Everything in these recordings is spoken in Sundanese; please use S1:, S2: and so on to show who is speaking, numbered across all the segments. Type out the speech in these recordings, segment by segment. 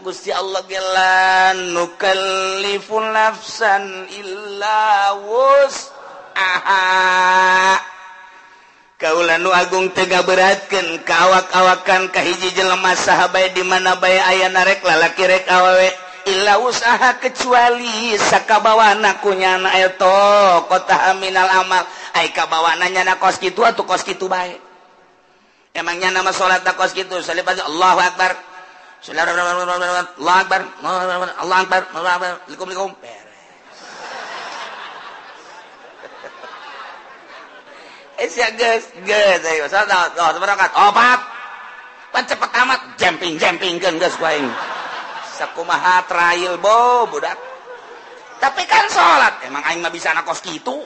S1: Cek Gusti Allah ge la nukallifu nafsan illa wus'aha. Kaula nu agung teu ngaberatkeun ka awak-awakan ka hiji jelema saha bae di mana bae aya rek lalaki rek awewe illa usaha kecuali sakabawana ku nyana eta kota minal amal. Ai kabawana nyana kos kitu atuh kos kitu bae. Emang nyana mah salat kos kitu salibas Allahu akbar. Allahu akbar. Allahu akbar. Allahu akbar. Likum-likum. Sia geus geus ayo salat berangkat opat pan cepet amat jemping-jempingkeun geus ku aing sakumaha trail bo budak tapi kan salat emang aing mah bisa kos kitu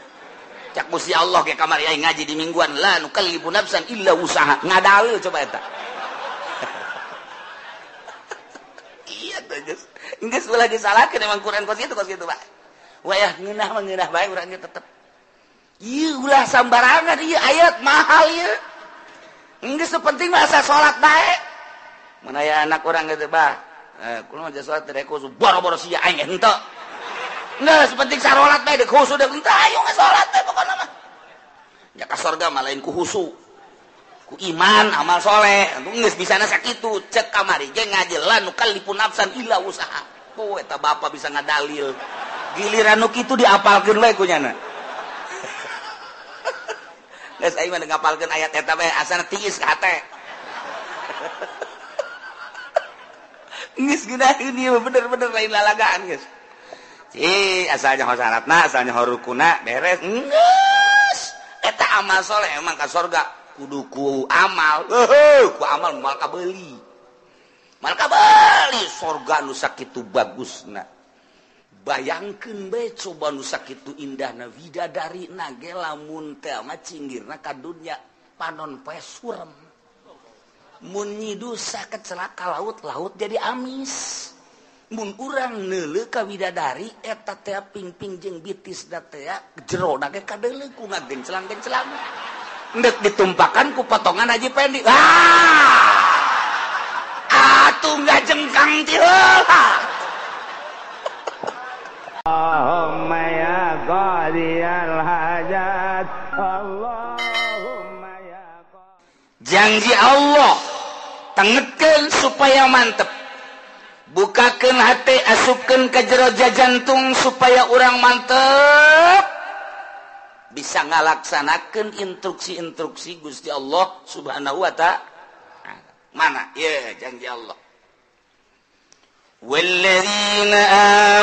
S1: cak Gusti Allah ge kamari aing ngaji di mingguan la nukallifu nafsan illa wusaha ngadalil coba eta iya teh geus geus ulah disalahkeun emang Quran kos kitu Pak wayah ngeunah mah ngeunah bae urang ge tetep ieu ulah sambarangan ieu ayat mahal ieu. Geus penting mah asa salat bae. Mun aya anak urang geus bah, kumaha mah salat teh khusu boro-boro sia aing henteu. Geus penting sarolat bae deuk khusu deuk henteu ayo geus salat teh pokona mah. Nya ka sorga mah lain ku khusu. Ku iman amal soleh. Geus bisana sakitu cek kamari ge ngaji la nukallifu nafsan illa wusaha. Oh eta bapa bisa ngadalil. Giliran nu kitu diapalkeun bae ku nyana. Geus aing mah ngapalkeun ayat eta bae asana tiis ka hate. Geus geunaheun ieu bener-bener lain lalagaan geus. Ci asalnya ho syaratna, asalnya ho rukuna beres. Geus eta amal soleh emang ka sorga kudu ku amal. Heuh, ku amal moal kabeuli. Moal kabeuli sorga nu sakitu bagusna. Bayangkeun bae coba nu sakitu indahna widadari na ge lamun teh mah cinggirna ka dunya panon poe surem. Mun nyidusa kecelaka laut-laut jadi amis. Mun urang neuleuh ka widadari eta teh pingping jeung bitis da teh jerona ge kadeuleuh ku ngagencelang-gencelang. Endek ditumpakan ku potongan Haji Pendi. Ah! Atuh ngajengkang ti heula.
S2: Allahumma ya qadiyal hajat Allahumma ya
S1: janji Allah tengetkeun supaya mantep bukakeun hati asupkeun ka jero jantung supaya urang mantep bisa ngalaksanakeun instruksi-instruksi Gusti Allah Subhanahu wa ta'ala. Mana ieu janji Allah. والذين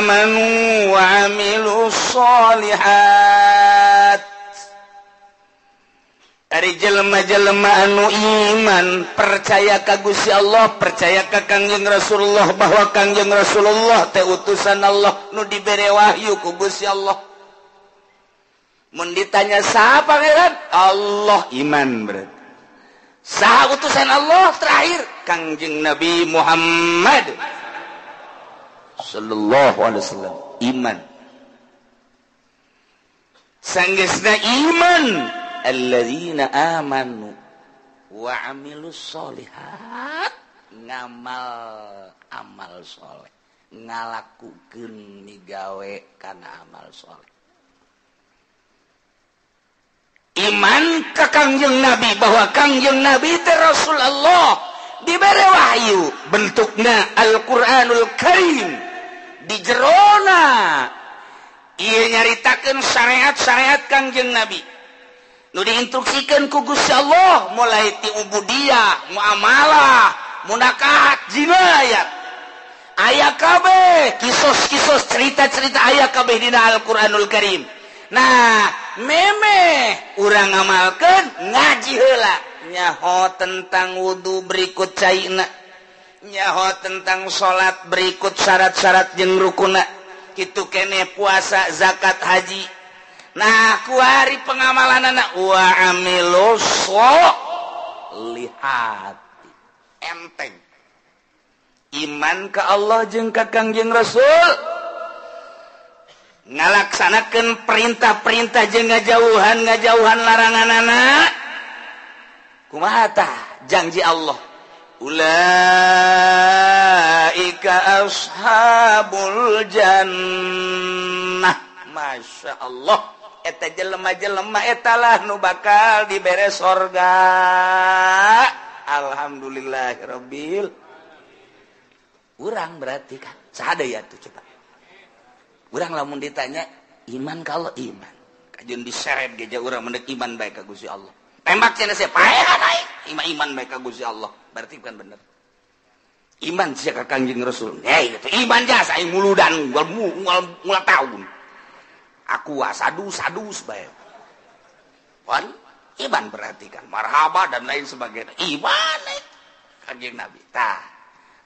S1: آمنوا وعملوا الصالحات ari jelema-jelema anu iman percaya ka Gusti Allah percaya ka Kangjeng Rasulullah bahwa Kangjeng Rasulullah teh utusan Allah nu dibere wahyu ku Gusti Allah. Mun ditanya saha pangeran Allah iman berarti saha utusan Allah terakhir Kangjeng Nabi Muhammad sallallahu alaihi wasallam iman sanggeusna iman alladzina amanu wa amilus solihat ngamal amal soleh ngalakukeun migawe kana amal soleh iman ka Kangjeng Nabi bahwa Kangjeng Nabi teh Rasulullah dibere wahyu bentukna Al-Qur'anul Karim di jerona ieu nyaritakeun syariat-syariat Kangjeng Nabi nu diinstruksikeun ku Gusti Allah mulai ti ubudiyah, muamalah, munakahat, jinayat aya kabeh kisos-kisos cerita-cerita aya kabeh dina Al-Qur'anul Karim. Nah, memeh urang ngamalkeun ngaji heula nyaho tentang wudu berikut caina nyaho tentang salat berikut syarat-syarat jeung rukuna kitu kene puasa zakat haji. Nah kuari pengamalanana wa amilus sholihat enteng iman ka Allah jeung ka Kangjeng Rasul ngalaksanakeun perintah-perintah jeung ngajauhan laranganana kumaha tah janji Allah ulaika Ulaika ashabul jannah. Masya Allah, eta jelema-jelema etalah nu bakal dibere sorga. Alhamdulillahirabbil. Urang berarti kan saha deui atuh coba. Urang lamun ditanya iman kalau iman, kajeun diseret ge urang mendek iman bae ka Gusti Allah. Tembak cenah sia paehan aing, iman bae ka Gusti Allah. Berarti bukan bener. Iman sia ka Kangjeng Rasul. Hei, gitu. Iman jasa aing muludan ngul tahun. Aku sadu-sadus bae. Wan iman berarti kan marhaba dan lain sebagainya. Iman Kangjeng Nabi. Tah,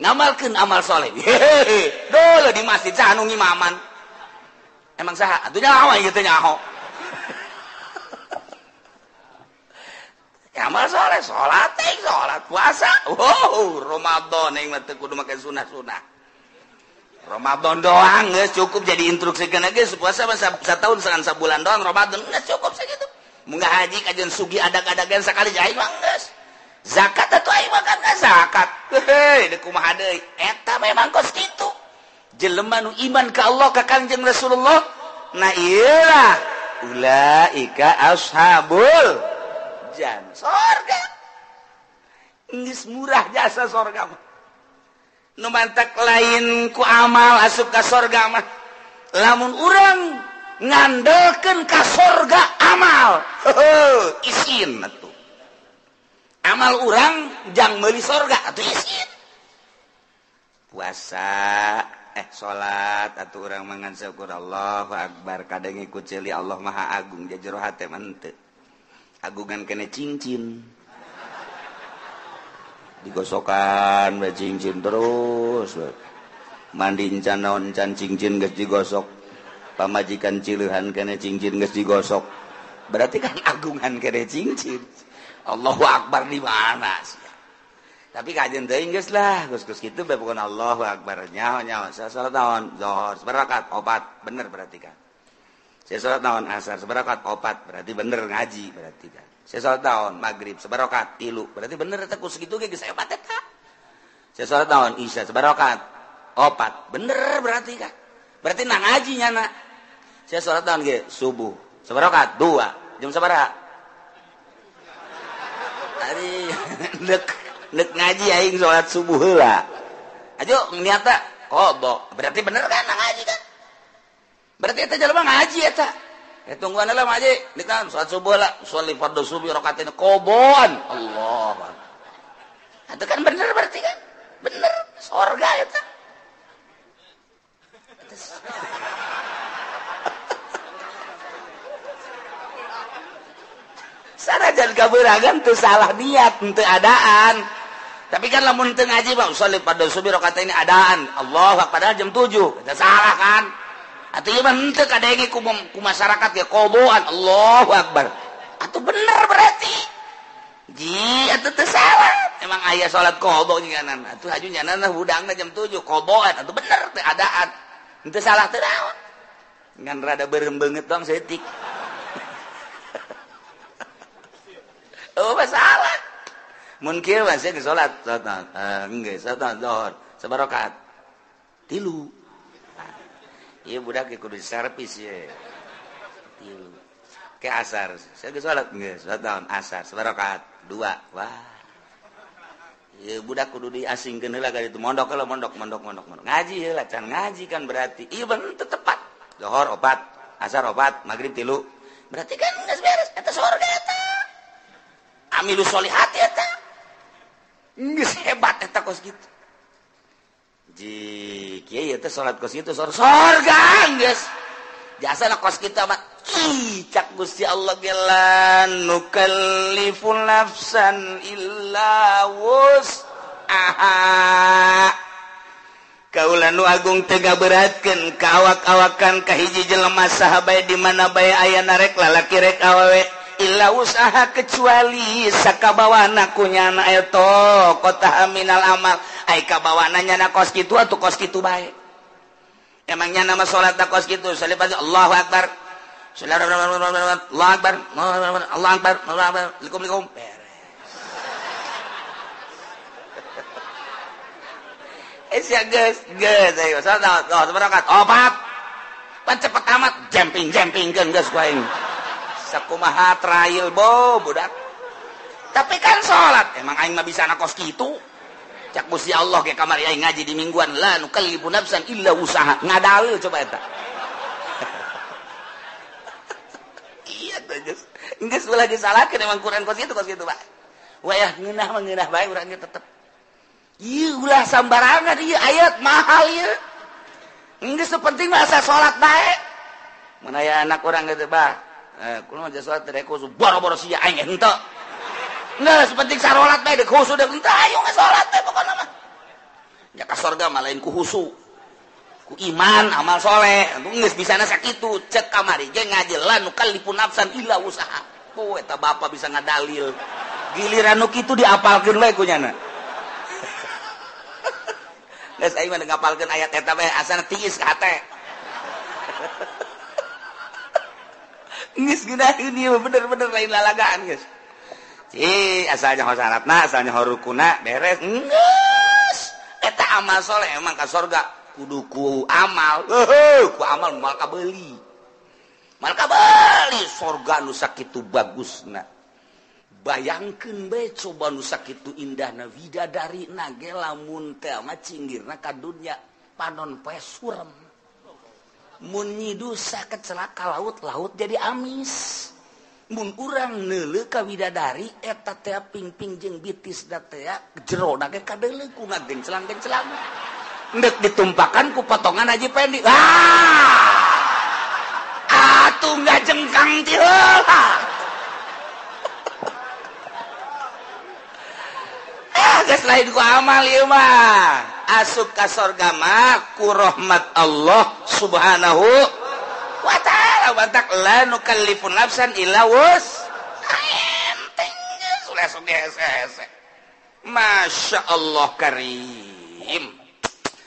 S1: ngamalkeun amal soleh. Hehehe. Dulu di masjid saha nu ngimaman. Emang saha? Atuh nyaho aing teh nyaho. Amal soleh, salat aing salat, puasa. Oh, Ramadan aing mah teu kudu make sunah-sunah. Ramadan doang geus cukup jadi instruksikeun geus puasa mah satahun sabulan doang Ramadan geus cukup sakitu. Munggah haji kajeun sugi adag-adagan sakali aing mah geus. Zakat atuh aing mah kan zakat. Heuh, deuk kumaha deui? Eta memang kos kitu. Jelema nu iman ka Allah ka Kangjeng Rasulullah, nah ieu lah ulaika ashabul jannah. Sorga. Geus murah jasa sorga mah. Nu mantak lain ku amal asup ka sorga mah. Lamun urang ngandelkeun ka sorga amal, heuh, isin atuh. Amal urang jang meuli sorga atuh isin. Puasa, salat atuh urang mangan syukur Allahu akbar kadang ikut ceuli Allah Maha Agung jero hate mah henteu. Agungan kene cincin. Digosokan we cincin terus. Mandi encan naon encan cincin geus digosok. Pamajikan cileuhan kene cincin geus digosok. Berarti kan agungan kene cincin. Allahu akbar di mana sih? Tapi kajian teuing geus lah, geus-geus kitu bae pokona Allahu akbar. Nyaho-nyaho saya salat naon? Zuhur sabarakat opat, bener berarti kan. Saya salat naon? Asar sabarakat opat, berarti bener ngaji berarti kan. Saya salat naon? Maghrib sabarakat tilu, berarti bener eta ku sakitu ge geus hebat eta. Saya salat naon? Isya sabarakat opat, bener berarti kan. Berarti na ngaji nyana. Saya salat naon ge? Subuh sabarakat dua, jam sabaraha? Ari nek ngaji aing salat subuh heula. Ajo niatna qada. Berarti bener kan ngaji kan? Berarti eta jelema ngaji eta. Tungguan heula ngaji, nek naon salat subuh lah, sholli fardhu subuh rakaatain qobon. Allah. Itu kan bener berarti kan? Bener sorga eta. Sanajan kabeuragan teu salah niat, teu adaan. Tapi kan lamun teu ngaji mah sholli fardhu subuh rakaatain adaan. Allah padahal jam 7. Eta salah kan? Atuh ieu mah henteu kadenge ku masyarakat ge qodoan. Allahu akbar. Atuh bener berarti. Ji atuh teu salah. Emang aya salat qada nyanan. Atuh haju nyanan hudangna jam 7 qodoan. Atuh bener teu adaan. Henteu salah teu naon. Ngan rada beureum beungeut doang saeutik. Oh masalah. Mun kieu mah sia salat, salat geus salat zuhur, sabarakat. Tilu. Ieu budak kudu servis ye. Tilu. Ke asar, sia geus salat geus salat naon asar, sabarakat dua. Wah. Ieu budak kudu diasingkeun heula ka ditu mondok heula mondok mondok mondok mondok. Ngaji heula can ngaji kan berarti. Ieu bener teu tepat. Zuhur opat, asar opat, magrib tilu. Berarti kan geus beres eta sorga eta. Amilu solihat eta. Geus hebat eta kos kitu. Ji kieu teh salat kos kitu sorga geus. Jasana kos kitu mah ih cak Gusti Allah ge la nukallifu nafsan illa wus'aha. Kaula nu agung teu ngaberatkeun ka awak-awakan ka hiji jelema saha bae di mana bae aya rek lalaki rek awewe illa usaha kecuali sakabawana ku nyana eta kota minal amal ai kabawana nyana kos kitu atuh kos kitu bae. Emang nyana mah salat kos kitu salibah Allahu akbar. Allahu akbar. Allahu akbar. Allahu akbar. Likum beres. Sia geus geus ayo salat sabar opat. Pan cepet amat jemping-jempingkeun geus ku aing. Sakumaha trail bo budak. Tapi kan salat emang aing mah bisa kos kitu. Cak Gusti Allah ge kamari aing ngaji di mingguan la nukallifu nafsan illa wusaha. Ngadalil coba eta. Iya teh geus. Geus ulah disalahkeun emang Quran kos kitu Pak. Wayah ngeunah mah ngeunah bae urang ge tetep. Ieu ulah sambarangan ieu ayat mahal ieu. Geus penting mah asa salat bae. Mun aya anak urang geus bah. Kulo mah salat teh khusu boro-boro sia aing henteu. Geus penting sarolat bae deuk khusu deuk henteu ayo geus salat teh pokona mah. Nya ka sorga mah lain ku khusu. Ku iman amal soleh. Geus bisana sakitu cek kamari ge ngaji la nukallifu nafsan illa wusaha. Oh eta bapa bisa ngadalil. Giliran nu kitu diapalkeun we ku nyana. Geus aing mah ngapalkeun ayat eta bae asana tiis ka hate. Geus geunaheun ieu bener-bener lain lalagaan geus. Cih, asalnya ho syaratna, asalnya ho rukuna beres. Geus. Eta amal soleh emang ka sorga kudu ku amal. Heuh, ku amal moal kabeuli. Moal kabeuli sorga nu sakitu bagusna. Bayangkeun bae coba nu sakitu indahna widadarina ge lamun teh mah cinggirna ka dunya panon poe surem. Mun nyidusa kecelaka laut-laut jadi amis. Mun urang neuleuh ka widadari eta teh pingping jeung bitis da teh jero na ge kadeuleuh ku ngagenclang-genclang. Endek ditumpakan ku potongan Haji Pendi. Ah! Atuh ngajengkang ti heula. Ah, geus lain ku amal ieu mah. Asup ka sorga mah ku rahmat Allah Subhanahu wa ta'ala. Batak la nukallifu nafsan illa wus. Enteng geus ulah sok hese-hese. Masya Allah karim.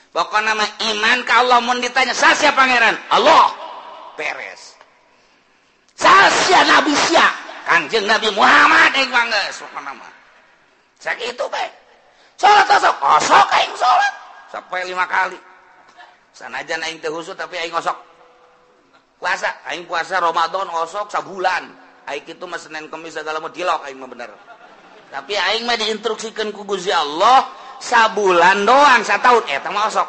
S1: Pokona mah iman ka Allah mun ditanya sasia pangeran? Allah. Beres. Sasia nabi sia? Kangjeng Nabi Muhammad aing mah geus pokona mah. Sakitu bae. Salat osok, osok aing salat sampai 5 kali. Sanajan aing teu khusyuk tapi aing osok. Puasa, aing puasa Ramadan osok sabulan. Aing kitu mah Senin Kemis segala mah dilok aing mah bener. Tapi aing mah diinstruksikeun ku Gusti Allah sabulan doang sataun eta mah osok.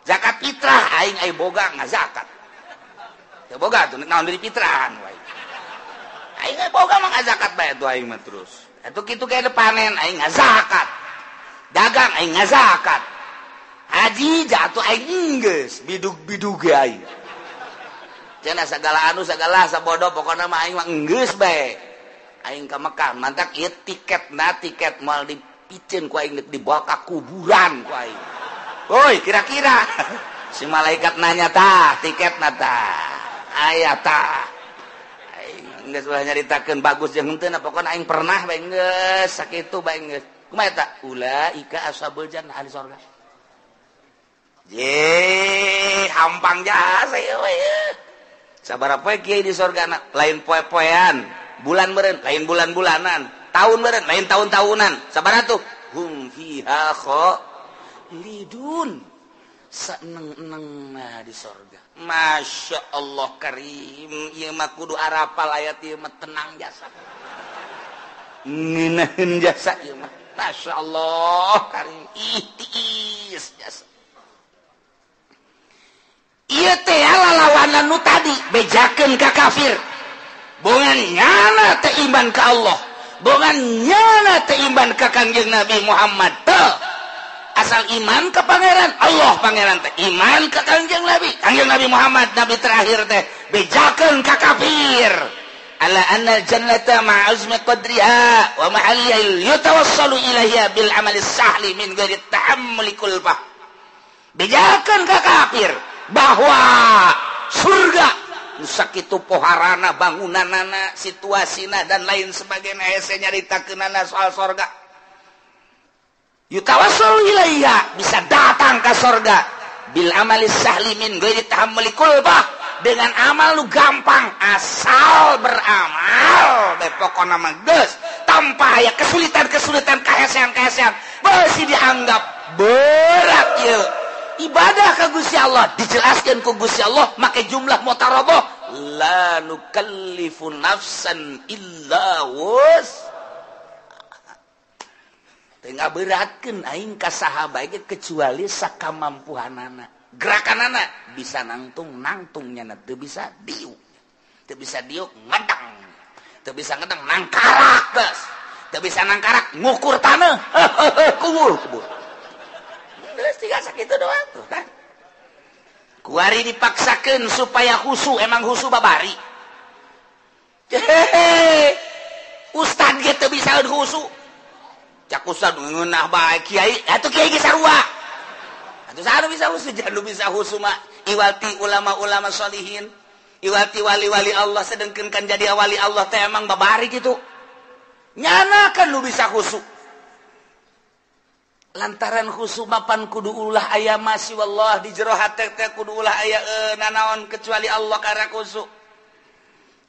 S1: Zakat fitrah aing ai boga ngazakat. Teu boga tuh naon dari fitrahan wae. Aing ai boga mah ngazakat bae tuh aing mah terus. Atuh kitu ge panen aing ngazakat. Dagang aing ngazakat. Haji jatuh aing geus bidug-bidug ge aing. Cenah sagala anu sagala sabodo pokona mah aing mah geus bae. Aing ka Mekah mantak ieu tiketna tiket moal dipiceun ku aing dibawa ka kuburan ku aing. Woi, kira-kira si malaikat nanya tah tiketna tah. Aya tah. Aing geus ulah nyaritakeun bagus jeung henteu pokona aing pernah bae geus sakitu bae geus. Kumaha eta? Ulaika ashabul jannah ahli sorga. Ye, hampang jasa ieu we. Sabaraha poe kiai di sorgana? Lain poe-poean, bulan meureun, lain bulan-bulanan, tahun meureun, lain tahun-tahunan. Sabaraha tuh? Hum fiha khalidun. Saeneng-enengna di sorga. Masya Allah karim, ieu mah kudu arapal ayat ieu mah tenang jasa. Ngeunaheun jasa ieu mah. Masya Allah karim, ihtiis jasa. Ieu teh lalawanan nu tadi bejakeun ka kafir. Bongan nyana teh iman ka Allah, bongan nyana teh iman ka Kangjeng Nabi Muhammad teh. Asal iman ka pangeran Allah pangeran teh iman ka Kangjeng Nabi, Kangjeng Nabi Muhammad nabi terakhir teh bejakeun ka kafir. Ala anna jannata ma'azmi qadriha wa mahalliha yatawassalu ilaiha bil amali sahli min ghairi ta'ammuli kulfah. Bejakeun ka kafir bahwa surga nu sakitu poharana bangunanana situasina dan lain sebagainya hese nyaritakeunana soal sorga. Yutawassalu ilaiha bisa datang ka sorga bil amali sahli min ghairi ta'ammuli kulfah. Dengan amal lu gampang asal beramal bae pokona mah geus tanpa aya kesulitan-kesulitan kahesean-kahesean beusi dianggap Berat ieu. Ibadah ka Gusti Allah dijelaskeun ku Gusti Allah make jumlah mutarabah la nukallifu nafsan illa wus. Teu ngaberatkeun aing ka saha bae kecuali sakamampuhanana. Gerakanana bisa nangtung nangtung nyana teu bisa diuk. Teu bisa diuk ngedang. Teu bisa ngedang nangkarak geus. Teu bisa nangkarak ngukur taneuh. Kubur kubur. Geus tinggal sakitu doang tuh kan. Kuari dipaksakeun supaya khusu, emang khusu babari. Hehehe. Ustad ge teu bisa khusu. Cak ustad ngeunah bae kiai, atuh kiai ge sarua. Atuh saha nu bisa khusu? Jangan bisa khusu mah iwati ulama-ulama sholihin, iwati wali-wali Allah sedengkeun kan jadi wali Allah teh emang babari kitu. Nyana kan nu bisa khusu. Lantaran khusu mapan kudu ulah aya masih wallah di jero hate teh kudu ulah aya nanaon kecuali Allah karena khusu.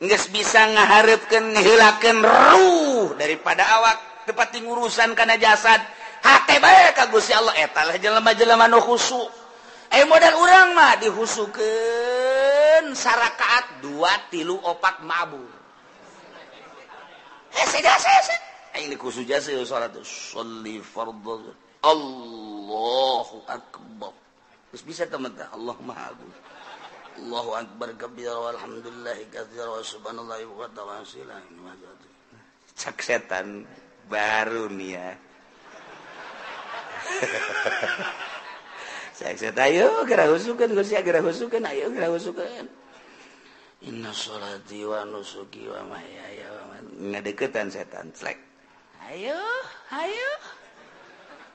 S1: Geus bisa ngahareupkeun ngeheulakeun ruh daripada awak teu pati ngurusan kana jasad. Hate bae ka Gusti Allah eta lah jelema-jelema nu khusu. Modal urang mah dihusukeun sarakaat 2 3 4 mabur. Hese jasa hese. Aing dikhusu jasa salat sholli fardhu. Allahu akbar. Terus bisa teman teh Allah Maha Agung. Allahu akbar kabira walhamdulillahi katsira wa subhanallahi wa ta'ala. Cak setan baru nih ya. Cak setan ayo geura husukeun Gusti geura husukeun ayo geura husukeun. Inna sholati wa nusuki wa mahyaya wa mamati. Ngadeukeutan setan slek. Ayo, ayo.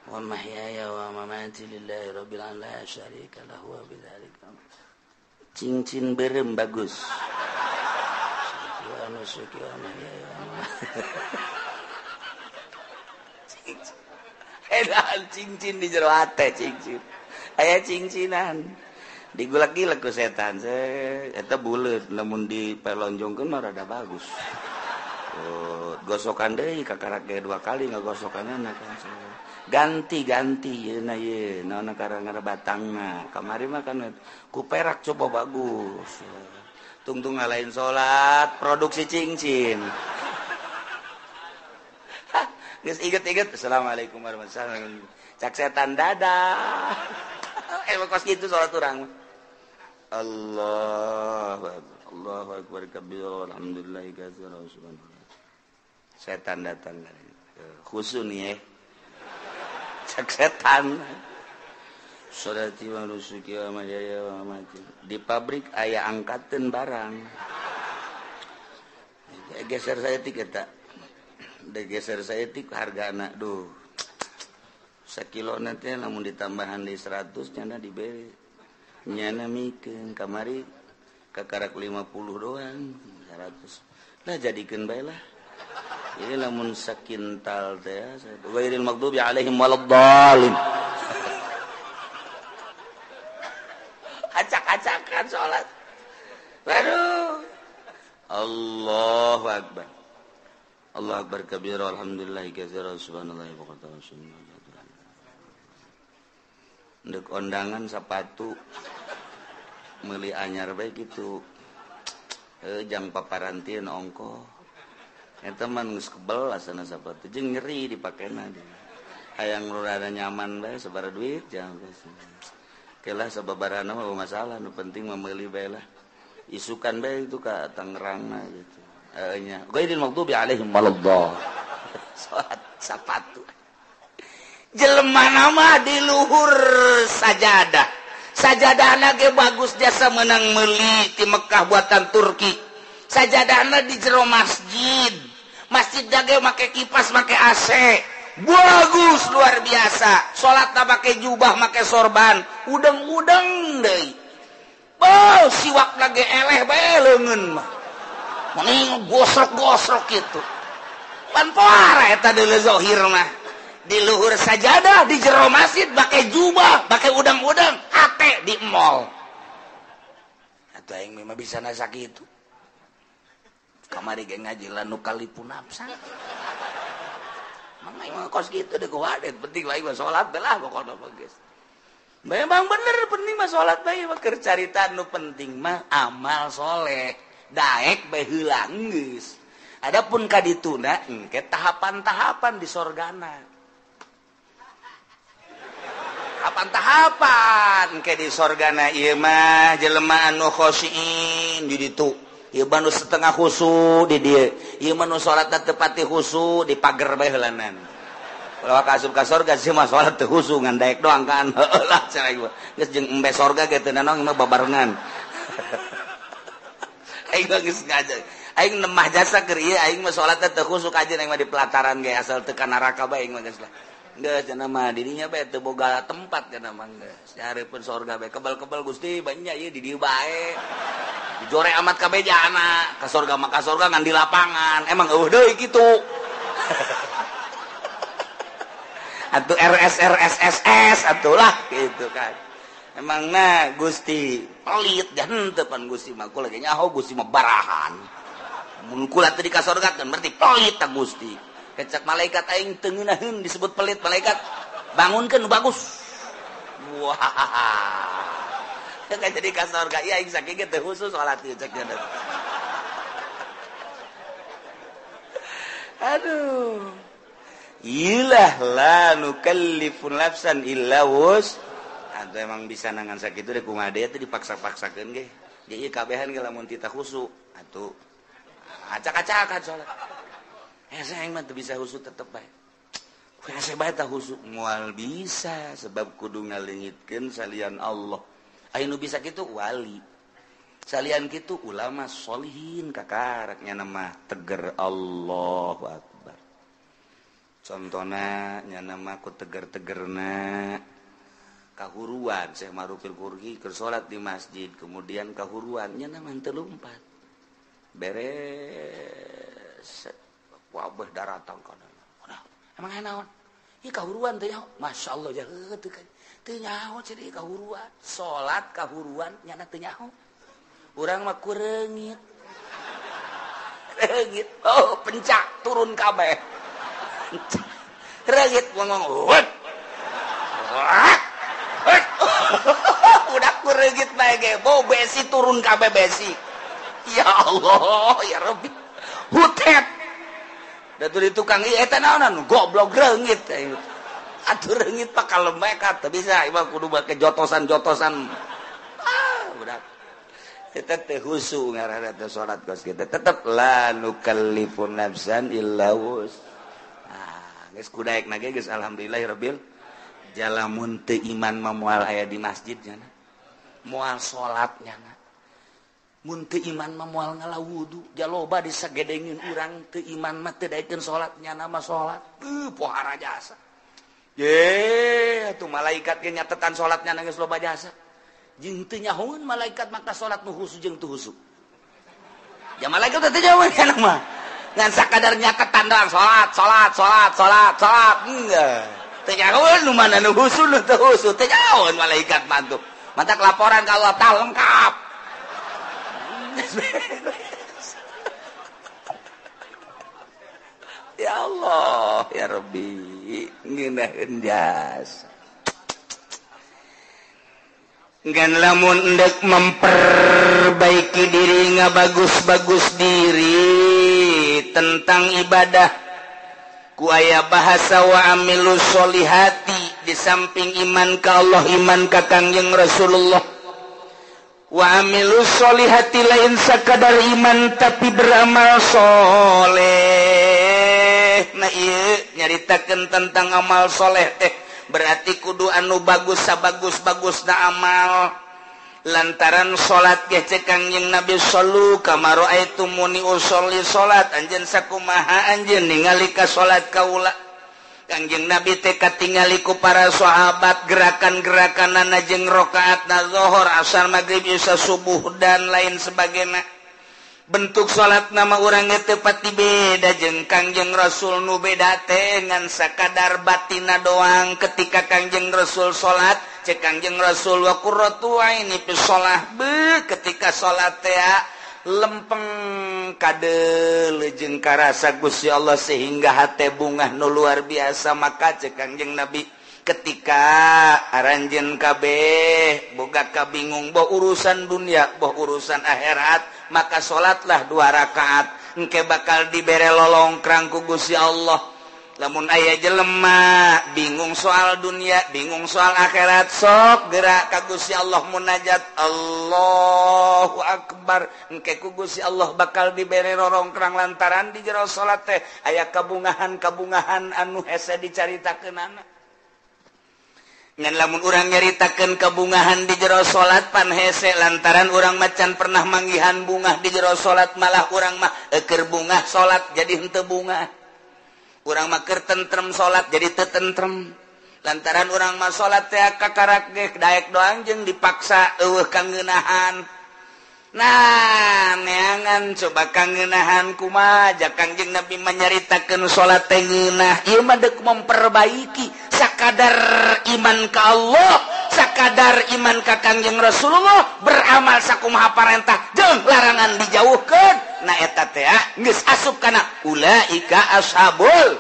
S1: Wa mahyaya wa mamati lillahi rabbil alamin la syarika lahu wa bidzalika. Cincin berem bagus. Wa nusuki wa mahyaya wa mamati. Cincin. Edan cincin di jero hate cincin. Aya cincinan. Digulak-gilek ku setan. Eta buleut lamun dipelonjongkeun mah rada bagus. Oh, gosokan deui kakarak ge 2 kali ngagosokanna kan. Ganti-ganti yeuna ye naon karang batangna. Kamari mah kan ku perak coba bagus. Tungtung ngalain salat produksi cincin. Geus inget-inget assalamualaikum warahmatullahi wabarakatuh. Cak setan dadah. Emang kos kitu salat urang. Allahu akbar. Allahu akbar kabira walhamdulillahi katsira wa subhanallah. Setan datang khusu nih ya. Cak setan. Sholati wa nusuki wa mahyaya wa mamati. Di pabrik aya angkateun barang. Geser saeutik eta. Geser saeutik hargana duh. Sakilona teh lamun ditambahan di 100 nyana dibere. Nyana mikeun kamari kakarak 50 doang 100. Lah jadikeun bae lah. Ini lamun sakintal teh ghairil maghdubi alaihim waladdallin. Acak-acakan salat. Waduh. Allahu akbar. Allahu akbar kabira alhamdulillahi katsira subhanallahi wa bihamdihi. Ndek ondangan sapatu meuli anyar bae kitu. Jang paparantian ongko. Eta mah geus kebel asana sapatu jeung nyeri dipakena. Hayang rada nyaman bae sabaraha duit jang. Kelah sababarana mah masalah nu penting mah meuli bae lah. Isukan bae itu ka Tangerangna gitu. Nya ghairil maghdubi alaihim waladdallin. Salat sapatu. Jelema nama di luhur sajadah. Sajadahna ge bagus jasa menang meuli ti Mekah buatan Turki. Sajadahna di jero masjid. Masjid ge make kipas, make AC. Bagus luar biasa. Salatna make jubah, make sorban, udeng-udeng deui. Bau siwakna ge eleh bae leungeun mah. Mending gosrok-gosrok kitu. Pan poara eta deuleu zahir mah. Di luhur sajadah, di jero masjid, pakai jubah, pakai udang-udang, hate di mall. Atuh aing mah bisa nasa kitu. Kamari ge ngaji la nukalipu nafsa. Mang aing mah kos kitu deuk wadet penting aing mah salat lah pokona mah geus. Memang bener penting mah salat bae mah keur carita nu penting mah amal soleh. Daek bae heula geus. Adapun ka dituna engke tahapan-tahapan di sorgana. Tahapan-tahapan engke di sorgana ieu mah jelema anu khosyin di ditu. Ieu mah nu setengah khusu di dieu. Ieu mah nu salatna teu pati khusu di pager bae heulanan. Ulah ka asup ka sorga sih mah salat teu khusu ngan daek doang kan. Heueuh lah cenah ieu. Geus jeung embe sorga ge teu nanaon mah babarengan. Aing geus ngajar. Aing nemah jasa keur ieu aing mah salatna teu khusu kajeun aing mah di pelataran ge asal teu ka neraka bae aing mah geus lah. Geus cenah mah dirinya bae teu boga tempat cenah mah geus. Dihareupeun sorga bae kebal-kebal Gusti banyak ieu di dieu bae. Dijore amat kabeh jana ka sorga mah ka sorga ngan di lapangan. Emang eueuh deui kitu. Atuh RS RS SS atuh lah gitu kan. Emang na Gusti pelit dan teu pan Gusti mah kula ge nyaho Gusti mah barahan. Mun kula teu dikasorgakeun berarti pelit ta Gusti. Kecak malaikat aing teu ngeunaheun disebut pelit malaikat. Bangunkeun nu bagus. Wah. Teu jadi ka sorga ieu aing sakieu ge teu khusus salat ieu cek nya. Aduh. Ilah la nukallifu nafsan illa wus. Atau emang bisa nangan sakitu deh kumaha deui teh dipaksa-paksakeun ge. Jadi kabehan ge lamun tita khusu atuh acak-acakan salat. Hese aing mah teu bisa khusu tetep bae. Hese bae tah khusu moal bisa sebab kudu ngaleungitkeun salian Allah. Aya nu bisa kitu wali. Salian kitu ulama sholihin kakaraknya mah teger Allahu Akbar. Contona nya mah ku teger-tegerna kahuruan Syekh Marufil Qurhi keur salat di masjid kemudian kahuruan nya mah teu lumpat beres wabah daratang kana emang aya naon ieu kahuruan teh nyaho masyaallah jaheut teu teu nyaho cenah kahuruan salat kahuruan nya teu nyaho urang mah kureungit reungit oh pencak turun kabeh reungit ngomong wet udah kureungit bae ge bau besi turun kabeh besi. Ya Allah ya Rabbi hutet da di tukang ieu eta naonan goblok reungit atuh reungit pak kalem bae teu bisa ieu mah kudu make jotosan-jotosan ah budak eta teh khusu ngaranna teh salat kos kitu tetep la nukallifu nafsan illa wus. Ah geus kudaek na ge geus alhamdulillahirabbil jalamun teu iman mah moal aya di masjid nya moal salat nya mun teu iman mah moal ngala wudu jaloba disagedengin urang teu iman mah teu daekeun salat nya mah salat teu pohara jasa ye atuh malaikat ge nyatetan salatnya geus loba jasa jeung teu nyahoeun malaikat maka salat nu khusu jeung teu khusu ya malaikat teh teu nyahoeun mah ngan sakadar nyatetan doang salat salat salat salat salat enggak teu nyahoeun nu mana nu khusu nu teu khusu teu nyahoeun malaikat mah tuh mantak laporan ka Allah tah lengkap. Ya Allah ya Rabbi ngeunaheun jasa. Ngan lamun endek memperbaiki diri ngabagus-bagus diri tentang ibadah ku aya bahasa wa amilu sholihati di samping iman ka Allah iman ka Kangjeng Rasulullah wa amilu sholihati lain sakadar iman tapi beramal soleh. Nah ieu nyaritakeun tentang amal soleh teh berarti kudu anu bagus sabagus-bagusna amal lantaran salat ge cek Kangjeng Nabi sallu kama raaitumuni usolli salat anjeun sakumaha anjeun ningali ka salat kaula. Kangjeng Nabi teh katingali ku para sahabat gerakan-gerakanana jeung rakaatna zuhur, asar, magrib, isya, subuh dan lain sebagainya. Bentuk salat nama urang teu pati beda jeung Kangjeng Rasul nu beda teh ngan sakadar batina doang. Ketika Kangjeng Rasul salat cek Kangjeng Rasul wa qurratu aini fi shalah be ketika salat teh lempeng kadeuleu jeung karasa Gusti Allah sehingga hate bungah nu luar biasa. Maka cek Kangjeng Nabi ketika aranjeun kabeh boga kabingung boh urusan dunia boh urusan akhirat, maka salatlah 2 rakaat engke bakal dibere lolongkrang ku Gusti Allah. Lamun aya jelema bingung soal dunia, bingung soal akhirat, sok gerak ka Gusti Allah munajat Allahu Akbar, engke ku Gusti Allah bakal dibere rorongkrang lantaran di jero salat teh aya kabungahan-kabungahan anu hese dicaritakeunana. Ngan lamun urang nyaritakeun kabungahan di jero salat pan hese lantaran urang macan pernah manggihan bungah di jero salat, malah urang mah keur bungah salat jadi henteu bungah. Urang mah keur tentrem salat jadi teu tentrem. Lantaran urang mah salat teh kakarak ge daek doang jeung dipaksa eueuh kangeunahan. Nah, neangan coba kangeunahan kumaha ja Kangjeng Nabi manyaritakeun salat teh ngeunah. Ieu mah deuk memperbaiki sakadar iman ka Allah, sakadar iman ka Kangjeng Rasulullah, beramal sakumaha parentah jeung larangan dijauhkeun. Nah eta teh geus asup kana ulaika ashabul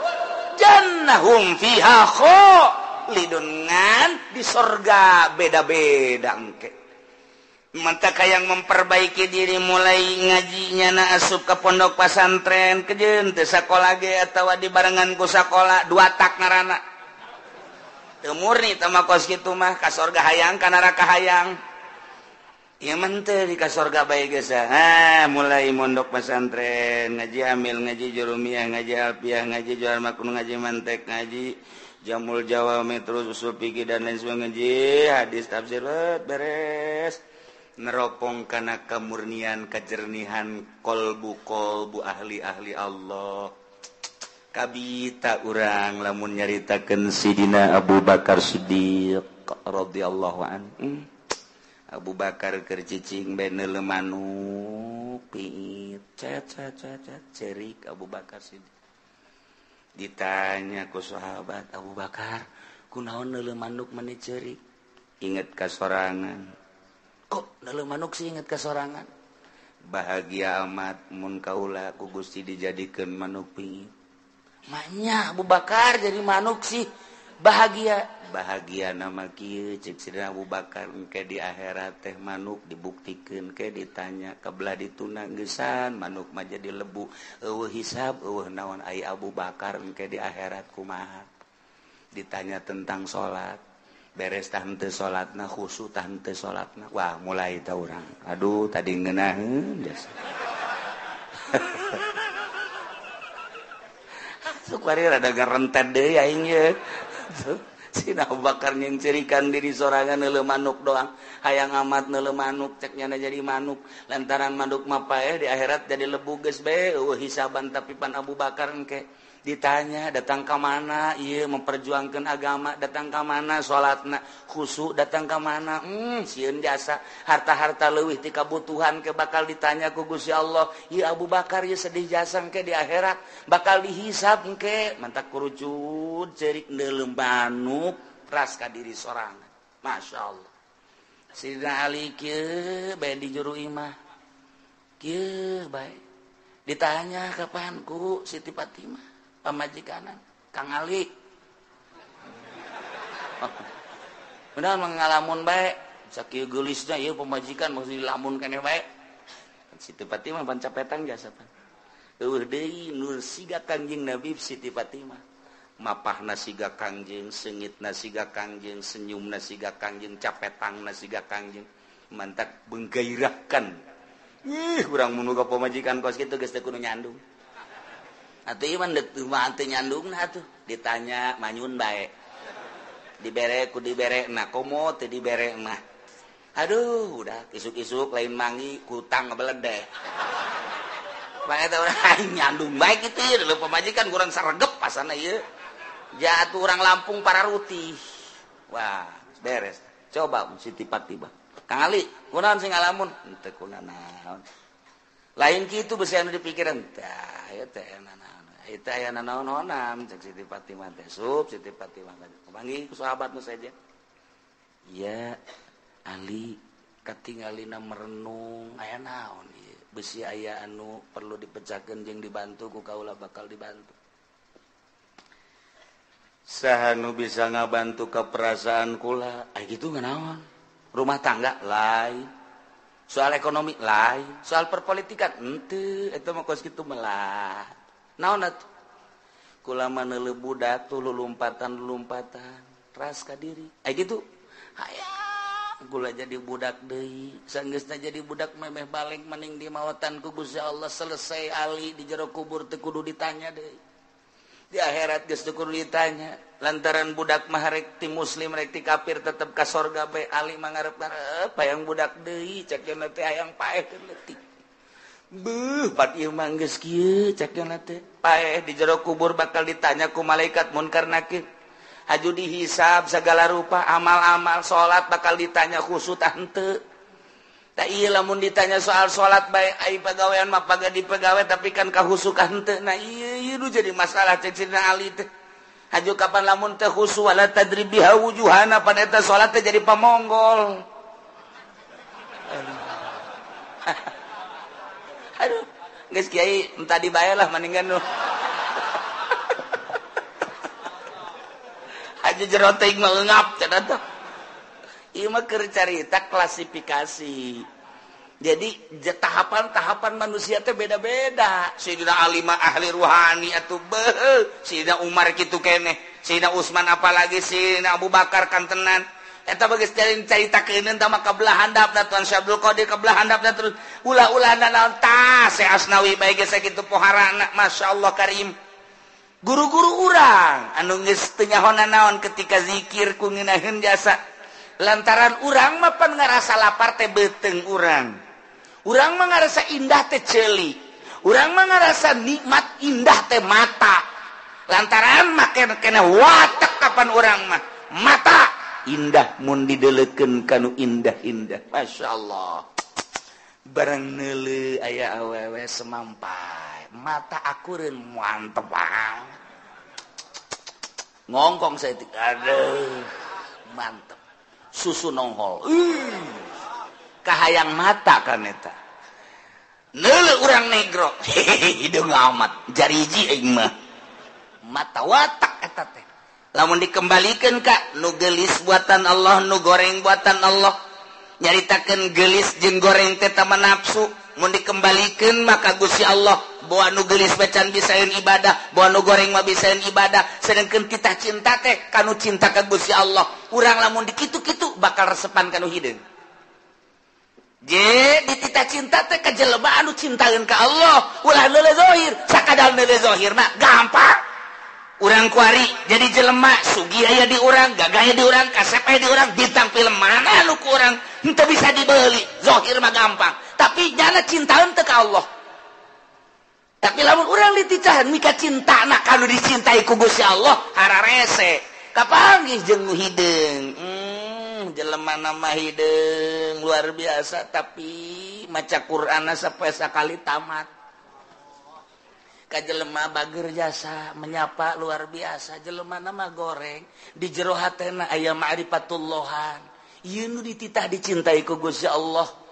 S1: jannahum fiha khalidun, ngan di sorga beda-beda engke. Mantap yang memperbaiki diri mulai ngajinya na asup ke pondok pesantren kejeun teu sakola ge atawa dibarengan ku sakola dua tak ngaranna. Teu murni teh mah kos kitu mah ka sorga hayang ka neraka hayang. Ieu mah teu di ka sorga bae geus. Ah mulai mondok pesantren, ngaji amil, ngaji jurumiyah, ngaji alfiah, ngaji jual makun, ngaji mantek, ngaji jamul jawami, terus usul fikih dan lain sebagainya, ngaji hadis tafsir beres. Neropong kana kemurnian kejernihan kolbu-kolbu ahli-ahli Allah. Kabita urang lamun nyaritakeun Sidina Abu Bakar Siddiq radhiyallahu anhu. Abu Bakar keur cicing bae neuleuh manuk piit cet cet cet cerik Abu Bakar Siddiq. Ditanya ku sahabat, Abu Bakar kunaon neuleuh manuk meni cerik? Inget ka sorangan. Kok neuleuh manuk sih inget ka sorangan? Bahagia amat mun kaula ku Gusti dijadikeun manuk piit. Maknya Abu Bakar jadi manuk sih bahagia. Bahagia nama kieu cek Sidina Abu Bakar engke di akhirat teh manuk dibuktikeun ke ditanya kabelah dituna geusan manuk mah jadi lebu eueuh hisab eueuh naon ai Abu Bakar engke di akhirat kumaha. Ditanya tentang salat, beres tah henteu salatna, khusyuk tah henteu salatna. Wah, mulai tah urang. Aduh, tadi ngeunaheun jasa. Sok bari rada ngarentet deui aing ye. Sina Abu Bakar nyengcerikan diri sorangan neuleuh manuk doang. Hayang amat neuleuh manuk cek nyana jadi manuk. Lantaran manuk mah paeh di akhirat jadi lebu geus bae eueuh hisaban tapi pan Abu Bakar engke ditanya datang ka mana ieu memperjuangkeun agama, datang ka mana salatna khusyuk, datang ka mana sieun jasa harta-harta leuwih ti kabutuhan ke bakal ditanya ku Gusti Allah. Ieu Abu Bakar ieu sedih jasa engke di akhirat bakal dihisab engke. Mantak kurucut ceurik neuleuh manuk ras ka diri sorangan. Masya Allah. Sidina Ali kieu bae di juru imah kieu bae ditanya kapan ku Siti Fatimah pamajikanan Kang Ali. Benar mengalamun bae sakieu geulisna ieu pamajikan mesti dilamun keneh bae. Siti Fatimah pan capetan jasa pan. Eueuh deui nur siga Kangjeng Nabi Siti Fatimah. Mapahna siga Kangjeng, seungitna siga Kangjeng, senyumna siga Kangjeng, capetangna siga Kangjeng. Mantak menggairahkan. Ih, urang mun boga pamajikan kos kitu geus teu kudu nyandung. Atuh ieu mah deuk mah teu nyandungna atuh. Ditanya manyun bae. Dibere ku dibere na komo teu dibere mah. Aduh, udah isuk-isuk lain mangi kutang ngebeledeh. Bae teh urang nyandung bae kitu ieu leuh pamajikan kurang saregep pasana ieu. Jatuh orang Lampung para rutih. Wah, beres. Coba Siti Fatimah. Kang Ali, kunaon sing ngalamun? Henteu kunanaon. Lain kitu besi anu dipikiran. Tah, ieu teh nanaon. Ieu teh aya nanaon-naonan cek Siti Fatimah teh. Sup Siti Fatimah teh. Panggih ku sahabat nu saja. Iya, Ali katingalina merenung aya naon ieu. Besi aya anu perlu dipecahkeun jeung dibantu ku kaula bakal dibantu. Saha nu bisa ngabantu ke perasaan kula? Ai kitu nganaon? Rumah tangga lain, soal ekonomi lain, soal perpolitikan henteu, eta mah kos kitu melah. Naon atuh? Kula mah neuleuh budak tuh lulumpatan-lulumpatan, ras ka diri. Ai kitu hayang gula jadi budak deui, sanggeusna jadi budak memeh balik maning di mawatan ku Gusti Allah, selesai ali di jero kubur teu kudu ditanya deui. Di akhirat geus teu kudu ditanya, lantaran budak mah rek ti muslim rek ti kafir tetep ka sorga bae. Ali mah ngarep-ngarep hayang budak deui, cek cenah teh hayang paeh teh leutik. Beuh, pat ieu mah geus kieu cek cenah teh. Paeh di jero kubur bakal ditanya ku malaikat munkar nakir. Haju dihisab segala rupa amal-amal salat bakal ditanya khusus henteu. Tak ieu lamun ditanya soal salat bae ai pagawean mah paga dipegawe tapi kan kahusukan henteu. Nah ieu ieu jadi masalah cek Sidina Ali teh. Haju kapan lamun teh khusu wala tadri biha wujuhana pan eta salat teh jadi pamonggol. Aduh, geus kiai entah dibae lah mendingan nu. Aja jero teuing mah eungap cenah teh. Ieu mah keur carita klasifikasi. Jadi tahapan-tahapan manusia teh beda-beda. Sayyidina Ali mah ahli ruhani atuh beuh, Sayyidina Umar kitu keneh, Sayyidina Utsman apalagi Sayyidina Abu Bakar kantenan. Eta bageus caritakeun tah mah kabelah handapna Tuan Syekh Abdul Qadir kabelah handapna terus ulah-ulah naon tah Syekh Asnawi bae geus sakitu poharana masyaallah karim. Guru-guru urang anu geus teu nyaho naon ketika zikir ku ngeunaheun jasa lantaran urang mah pan ngarasa lapar teh beuteung urang. Urang mah ngarasa indah teh ceuli. Urang mah ngarasa nikmat indah teh mata. Lantaran mah kena watek kapan urang mah mata indah mun dideleukeun kanu indah-indah. Masyaallah. Barang neuleuh aya awewe semampai mata akureun mantep banget. Ngongkong saya aduh mantep susu nonghol kahayang mata kan eta neuleuh urang negro hideung amat jariji aing mah mata watak eta teh lamun dikembalikeun ka nu geulis buatan Allah nu goreng buatan Allah nyaritakeun geulis jeung goreng teh tama nafsu mun dikembalikeun maka Gusti Allah bawa nu geulis bacan bisaeun ibadah bawa nu goreng mah bisaeun ibadah sedengkeun kita cinta teh kanu cinta ka Gusti Allah urang lamun dikitu-kitu bakal resepan kanu hideung je ditita cinta teh ka jelema anu cintaeun ka Allah ulah neuleuh zahir sakadar neuleuh zahir mah gampang urang kuari jadi jelema sugih aya di urang gagah aya di urang kasep aya di urang bintang film mana nu ku urang henteu bisa dibeli zahir mah gampang tapi nyana cintaeun teu ka Allah. Tapi lamun urang diticahan mika cintana kanu dicintai ku Gusti Allah hararese kapanggih jeung nu hideung. Jelema nama hideung luar biasa tapi maca Qur'anna sapoe sakali tamat. Ka jelema bager jasa menyapa luar biasa jelema nama goreng di jero hatena aya ma'rifatullahan. Ieu nu dititah dicintai ku Gusti Allah.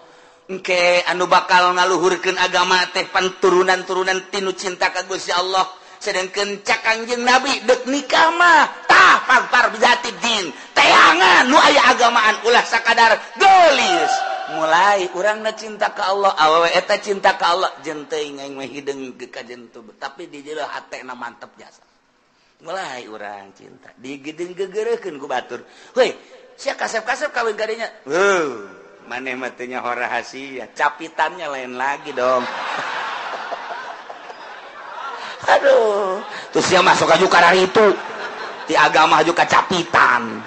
S1: Engke anu bakal ngaluhurkeun agama teh panturunan-turunan tinu cinta ka Gusti Allah sedengkeun cak Kangjeng Nabi deuk nikah mah tah pagpar bijati din teangan nu aya agamaan ulah sakadar geulis mulai urangna cinta ka Allah awewe eta cinta ka Allah jeung teuing aing mah hideung ka jentu tapi di jero hatena mantep jasa mulai urang cinta digedeng gegereukeun ku batur heuy sia kasep-kasep kawin kadinya heuh maneh mah teu nyaho rahasia capitannya lain lagi dong. Aduh terus dia masuk aja karar itu di agama juga capitan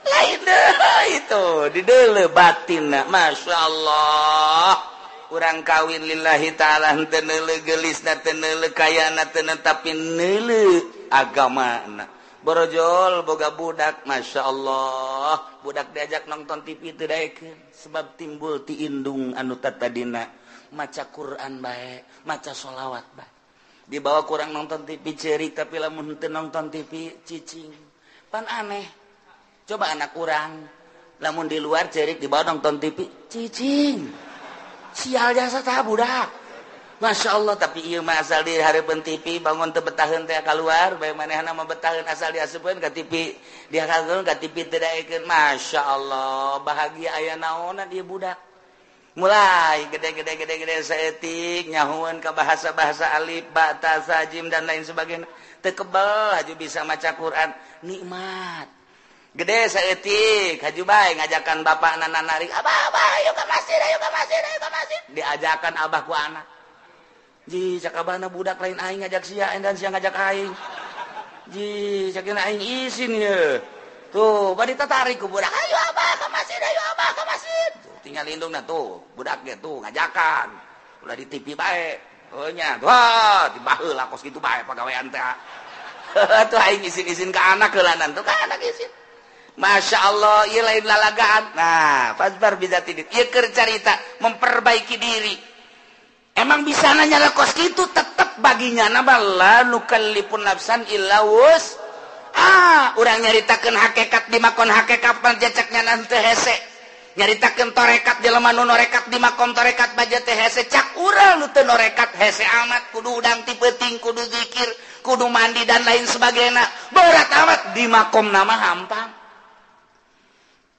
S1: lain deh itu di deuleu batinna Masya Allah urang kawin lillahi ta'ala henteu neuleuh geulisna teu neuleuh kayana teu tapi neuleuh agamana. Borojol boga budak Masya Allah budak diajak nonton TV teu daekeun sebab timbul ti indung anu tatadina maca Quran bae maca sholawat bae dibawa kurang nonton TV ceurik tapi lamun teu nonton TV cicing pan aneh coba anak urang Lamun di luar cerik di bawah nonton TV, cicing. Sial jasa tah budak. Masya Allah, tapi ieu mah asal di hareupeun TV bangun teu betaheun teh keluar, bae manehna mah betaheun asal diasupkeun ka TV, dihakeun ka TV teu daekeun. Masya Allah, bahagia aya naonan ieu budak. Mulai gede-gede-gede-gede saeutik nyahueun ka bahasa-bahasa alif, ba, ta, sa, jim dan lain sebagainya. Teu kebel haju bisa maca Quran, nikmat. Gede saeutik haju bae ngajakan bapakna narik, "Abah, abah, ayo ka masjid, ayo ka masjid, ayo ka masjid." Diajakan abah ku anak. Ji, cak abahna budak lain aing ngajak sia dan sia ngajak aing. Ji, cak aing isin ye. Tuh, bari tatarik ku budak, "Ayo abah ka masjid, ayo abah ka masjid." Tuh, tinggal indungna tuh, budak ge tuh ngajakan. Ulah di TV bae. Oh nya, wah, dibaheula kos kitu bae pagawean teh. Tuh aing isin-isin ka anak heulanan tuh ka anak isin. Masya Allah, ieu lain lalagaan. Nah, pasbar bisa tidik. Ieu keur carita memperbaiki diri. Emang bisa nanya kos kitu tetep baginya nama la nukallifun nafsan illa wus. Ah, urang nyaritakeun hakikat di makon hakikat panjacaknya nanti hese. Nyaritakeun torekat jelema nu norekat di makom torekat baja teh hese. Cak urang nu teu norekat hese amat kudu udang ti peuting, kudu zikir, kudu mandi dan lain sebagainya. Berat amat di makom nama hampang.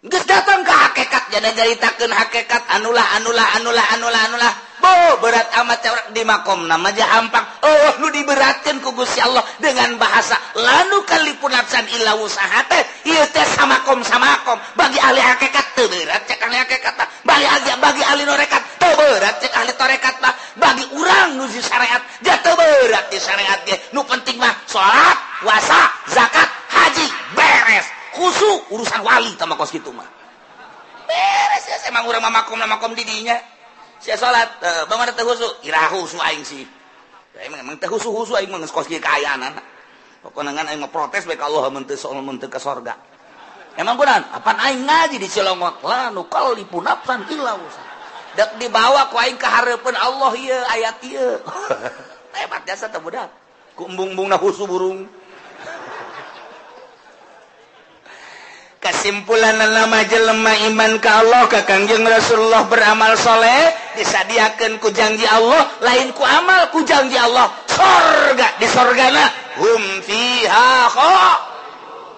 S1: Geus datang ke hakikat jadi nyaritakeun hakikat anulah anulah anulah anulah anulah. Bo berat amat di makom nama aja hampang. Oh nu diberatkeun ku Gusti Allah dengan bahasa lanu kalipun nafsan illa wusaha teh ieu teh samakom samakom bagi ahli hakikat teu berat cek ahli hakikat mah, bagi ahli norekat teu berat cek ahli torekat mah, bagi urang nu di syariat ja teu berat di syariat ge. Nu penting mah salat, puasa, zakat, haji beres. Khusu urusan wali sama kos kitu mah. Beres ya emang urang mah makom makom di dinya. Sia salat, bangun teu khusu, ira khusu aing sih. Emang emang teu khusu-khusu aing mah geus kos kieu kaayaan. Pokona ngan aing mah protes bae ka Allah mun teu mun teu ka sorga. Emang kunaon? Apan aing ngaji di Cilongot, la nukallifu nafsan illa wusaha. Dek dibawa ku aing ka hareupeun Allah ieu ayat ieu. Hebat jasa teh budak. Ku embung-embungna khusu burung. Kesimpulan nama jelema iman ka Allah ka Kangjeng Rasulullah beramal soleh disadiakeun ku janji Allah lain ku amal ku janji Allah sorga di sorgana hum fiha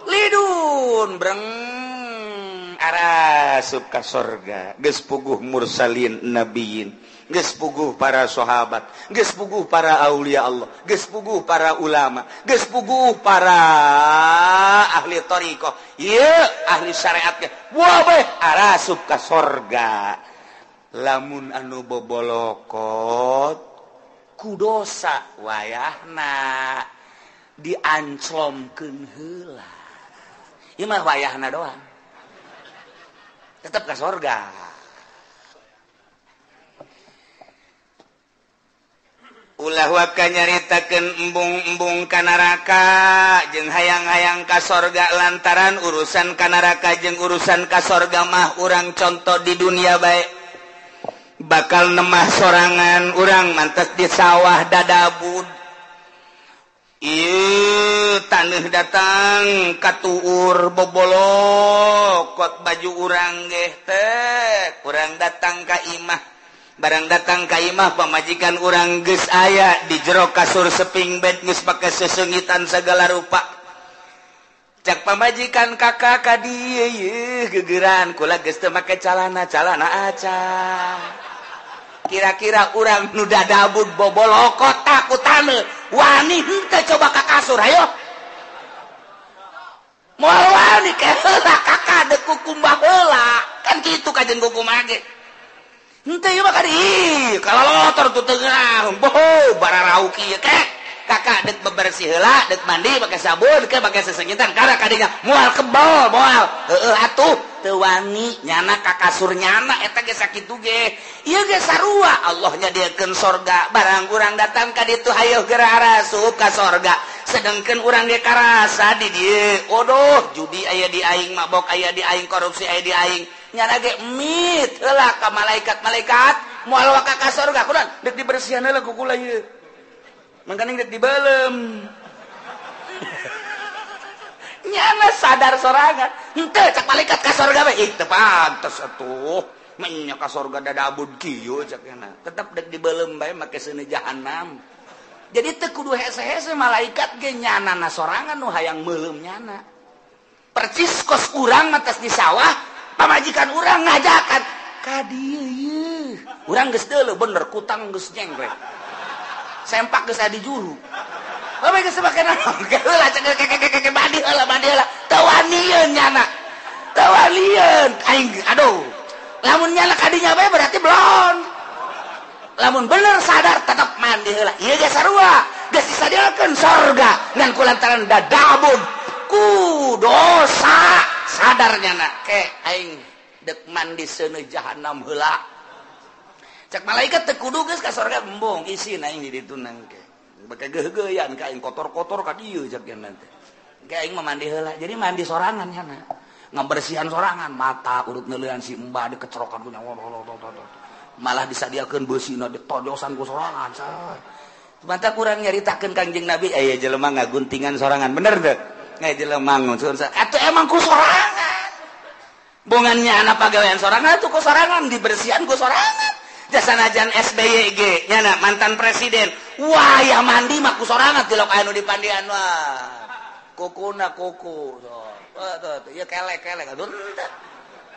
S1: khalidun breng arasup ka sorga geus puguh mursalin nabiyin geus puguh para sahabat geus puguh para aulia Allah geus puguh para ulama geus puguh para ahli thariqah ieu ahli syariat ge wabeh arasup ka sorga. Lamun anu bobolokot ku dosa wayahna dianclomkeun heula ieu mah wayahna doang tetep ka sorga. Ulah waka nyaritakeun embung-embung ka neraka jeung hayang-hayang ka sorga lantaran urusan ka neraka jeung urusan ka sorga mah urang contoh di dunia bae bakal nemah sorangan urang mantes di sawah dadabud ieu taneuh datang katuur bobolokot baju urang geh teh urang datang ka imah. Barang datang ka imah pamajikan urang geus aya di jero kasur seping bed geus pake sesengitan segala rupa. Cak pamajikan kakak ka dieu yeuh gegeran kula geus teu make calana calana aca. Kira-kira urang nu dadabud bobolokot ku taneuh wani henteu coba ka kasur hayo. Moal wani ke heula kakak deuk kukumbah heula. Kan kitu kajen kukumbah ge. Henteu ieu mah kadi kalalotor tuh tengah boho bararau kieu kek kakak dek bebersih heula dek mandi pake sabun ke pake sesengitan kana kadinya moal kebal moal heueuh atuh teu wani nyana ka kasur nyana eta ge sakitu ge ieu ge sarua Allah nyadiakeun sorga barang urang datang ka ditu hayoh geura arasup ka sorga sedengkeun urang ge karasa di dieu odoh judi aya di aing mabok aya di aing korupsi aya di aing nyana ge mit heula ka malaikat-malaikat moal waka ka sorga kunaon dek dibersihan heula ku kula ieu mangkaning dek dibelem. Nyana sadar sorangan. Henteu cak malaikat ka sorga bae. Ih teu pantes atuh. Menya ka sorga dadabud kieu cak nyana. Tetep dek dibeuleum bae make seuneu jahanam. Jadi teu kudu hese-hese malaikat ge nyanana sorangan nu hayang meuleum nyana. Percis kos urang mah tes di sawah, pamajikan urang ngajakan ka dieu ieu. Urang geus deuleu bener kutang geus nyengklek. Sempak geus aya di juru. Bae geus make naon? Heula cek keke mandi heula mandi heula. Teu wanieun nyana. Teu wanieun aing aduh. Lamun nyana ka dinya bae berarti belon. Lamun bener sadar tetep mandi heula. Ieu ge sarua, geus disadiakeun sorga ngan kulantaran dadabun ku dosa sadar nyana ke aing dek mandi seuneu jahanam heula. Cek malaikat teu kudu geus ka sorga embung isin aing di ditu nangke. Beke geugeuyan ka aing kotor-kotor ka dieu cek nyana teh. Ke aing mah mandi heula. Jadi mandi sorangan nyana. Ngabersihan sorangan mata urut neuleuan si embah dikecerokan ku nyawa. Malah disadiakeun beusina ditojosan ku sorangan. Mata kurang nyaritakeun Kangjeng Nabi aya jelema ngaguntingan sorangan bener teu? Aya jelema ngusun atuh emang ku sorangan. Bongannya anak pagawean sorangan atuh ku sorangan dibersihan ku sorangan. Jasanajan SBY ge nyana mantan presiden. Wah ya mandi mah ku sorangan tilok anu dipandian wah. Kukuna kuku. Tuh ieu kelek-kelek aduh.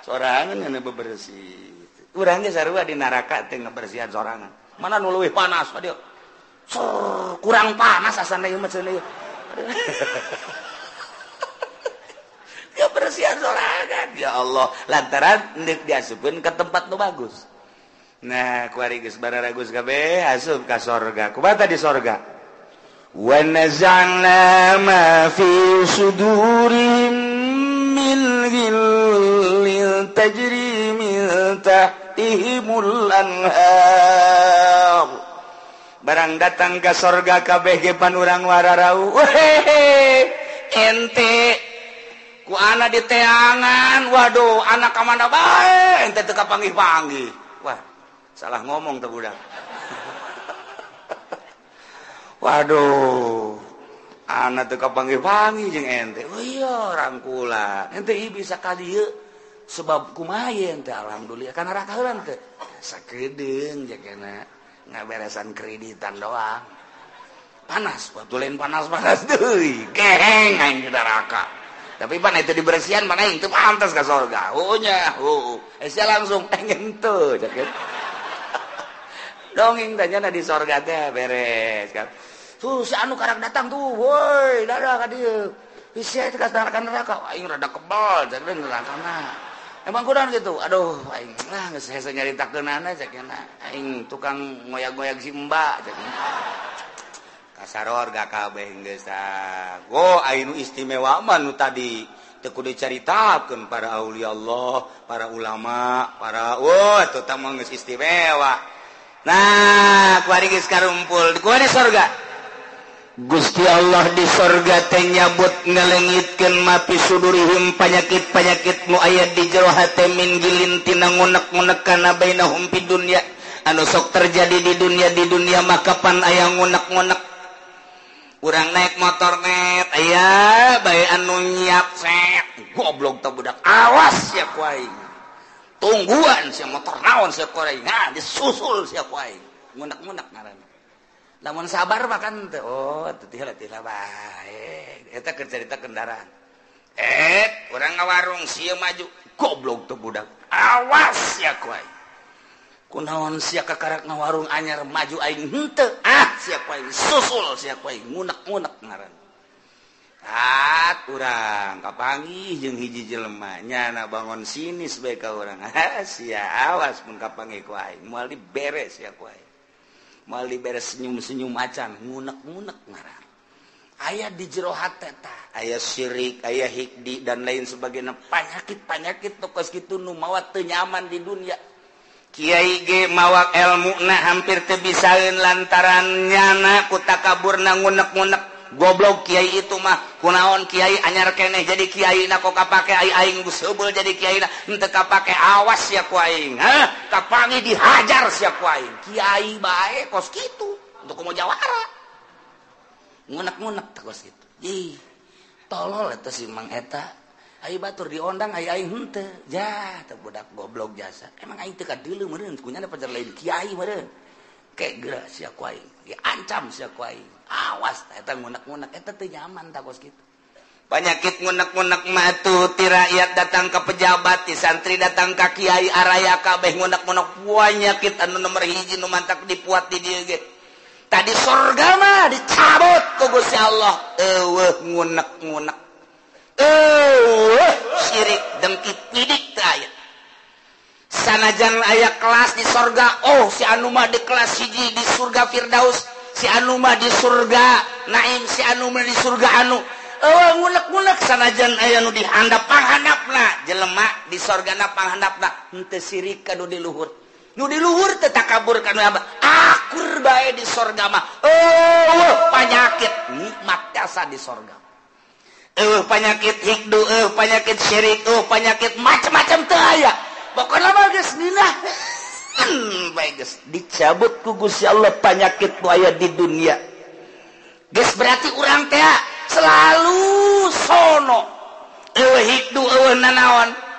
S1: Sorangan nya bebersih. Urang ge sarua di neraka teh ngabersihan sorangan. Mana nu leuwih panas ka dieu. Kurang panas asana ieu mah cenah ieu. Kebersihan sorangan ya Allah lantaran deuk diasupkeun ka tempat nu bagus. Nah, kuari geus bararagus kabeh asup ka sorga. Kumaha di sorga? Wa naza'na ma fi sudurihim min ghillin tajri min tahtihimul anhar. Barang datang ka sorga kabeh ge pan urang wararau. Wehehe, ente ku ana di teangan, waduh anak ka mana bae ente teu kapanggih-panggih. Wah, salah ngomong teh budak. Waduh, anak teu kapanggih-panggih jeung ente. Oh iya, rangkula. Ente ieu bisa ka dieu sebab kumaha ente alhamdulillah kana neraka heula teh. Sakedeung jakena ngaberesan kreditan doang. Panas, batu lain panas-panas deui. Geheng aing di neraka. Tapi pan itu dibersihan mana aing teu pantas ka sorga. Oh nya, oh. Sia langsung pengen teu cek. Dongeng tanya di sorga teh beres kan. Tuh si anu karang datang tuh, woi, dadah ka dieu. Sia teh ka neraka, aing rada kebal cek nerakana. Emang kurang gitu. Aduh, aing lah geus hese nyaritakeunana cek aing tukang ngoyag-ngoyag si Mbak cek. Kasaror gak kabeh geus tah. Go aing nu istimewa mah nu tadi teu kudu dicaritakeun para aulia Allah, para ulama, para wah eta tah mah geus istimewa. Nah, kuari geus karumpul. Kuari sorga.
S2: Gusti Allah di sorga teh nyabut ngalengitkeun mapi sudurihim panyakit-panyakit nu aya di jero hate min gilin tina ngunek-ngunek kana bainahum fid dunya anu sok terjadi di dunia maka pan aya ngunek-ngunek. Urang naik motor net aya bae anu nyiap set goblok teh budak awas sia ku aing. Tungguan sia motor naon sia ku aing. Nah, disusul sia ku aing. Ngunek-ngunek ngaranna. Lamun sabar mah kan teh oh teu teh bae. Eta keur carita kendaraan. Urang ngawarung sia maju goblok teh budak. Awas sia ku aing. Kunaon sia kakarak ngawarung anyar maju aing henteu. Ah sia ku aing susul sia ku aing ngunek-ngunek ngaranna. Tat urang kapanggih jeung hiji jelema nyana bangon sinis bae ka urang. Ah sia awas mun kapanggih ku aing moal diberes sia ku aing. Moal diberes senyum-senyum acan ngunek-ngunek ngaran. Aya di jero hate tah, aya syirik, aya hikdi dan lain sebagainya, panyakit-panyakit tokos kitu nu mawa teu nyaman di dunia.
S1: Kiai ge mawa elmuna hampir teu bisaeun lantaran nyana ku takaburna ngunek-ngunek. Goblok kiai itu mah kunaon kiai anyar keneh jadi kiai na kok kapake aing geus heubeul jadi kiai na henteu kapake awas sia ku aing. Hah, kapangi dihajar sia ku aing. Kiai bae kos kitu untuk komo jawara. Ngunek-ngunek teh kos kitu. Ih, Tolol eta si Mang eta. Ayo batur diondang ayo aing henteu. Ja, teu budak goblok jasa. Emang aing teu kadeuleu meureun kunyana pacar lain kiai meureun. Kayak geura sia ku aing. Diancam sia ku aing. Awas eta ngunek-ngunek eta teu nyaman ta kos kitu. Penyakit ngunek-ngunek matu ti rakyat datang ke pejabat, ti santri datang ka kiai araya kabeh ngunek-ngunek penyakit anu nomor hiji nu mantak dipuat di dieu ge. Tadi surga mah dicabut ku Gusti Allah. Eueuh ngunek-ngunek. Eueuh syirik dengki pidik teu aya. Sanajan aya kelas di surga, oh si anu mah di kelas hiji di surga Firdaus, si anu mah di surga Naim, si anu mah di surga anu. Eueuh ngunek-ngunek sanajan aya nu dihandap panghandapna, jelema di sorgana panghandapna henteu sirik ka nu di luhur. Nu di luhur teu takabur ka nu abah. Akur bae di sorga mah. Eueuh panyakit nikmat jasa di sorga. Eueuh panyakit hikdu, eueuh panyakit syirik, eueuh panyakit macam-macam teu aya. Pokona mah geus nginah. Bae geus dicabut ku Gusti Allah panyakit nu aya di dunia. Geus berarti urang teh selalu sono. Eueuh hikdu eueuh nanaon.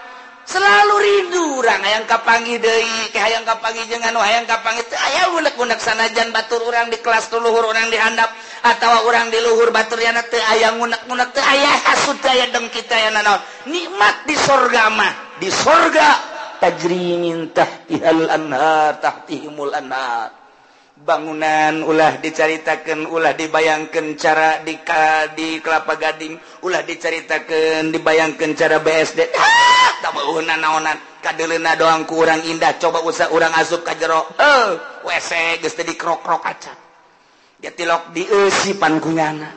S1: Selalu rindu urang hayang kapanggih deui, ke hayang kapanggih jeung anu hayang kapanggih teu aya unek-unek sanajan batur urang di kelas luhur urang di handap atawa urang di luhur batur yana teu aya ngunek-ngunek teu aya hasud teu aya dengki teu aya nanaon. Nikmat di sorga mah, di sorga tajri min tahtihal anhar tahtihimul anhar. Bangunan ulah dicaritakeun, ulah dibayangkeun cara di Kelapa Gading, ulah dicaritakeun dibayangkeun cara BSD. Ah, tak beuheuna naonan, kadeuleuna doang ku urang indah, coba usah urang asup ka jero. WC geus teh dikrok-krok acan. Dia tilok dieusipan ku nyana.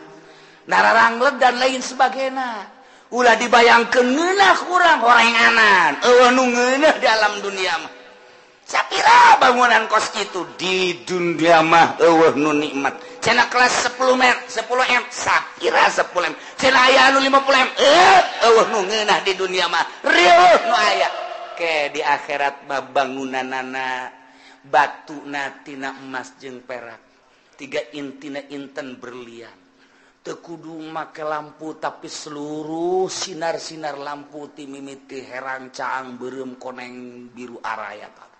S1: Nararangleg dan lain sebagainya. Ulah dibayangkeun ngeunah urang horenganan. Eueuh nu ngeunah di alam dunia mah. Sapira bangunan kos kitu di dunia mah eueuh nu nikmat. Cenah kelas 10 m, 10 m, sapira 10 m. Cenah aya anu 50 m, eueuh nu ngeunah di dunia mah. Rieuh nu aya. Ke di akhirat mah bangunanana batuna tina emas jeung perak. Tiga intina inten berlian. Teu kudu make lampu tapi seluruh sinar-sinar lampu ti mimiti herang caang beureum koneng biru araya.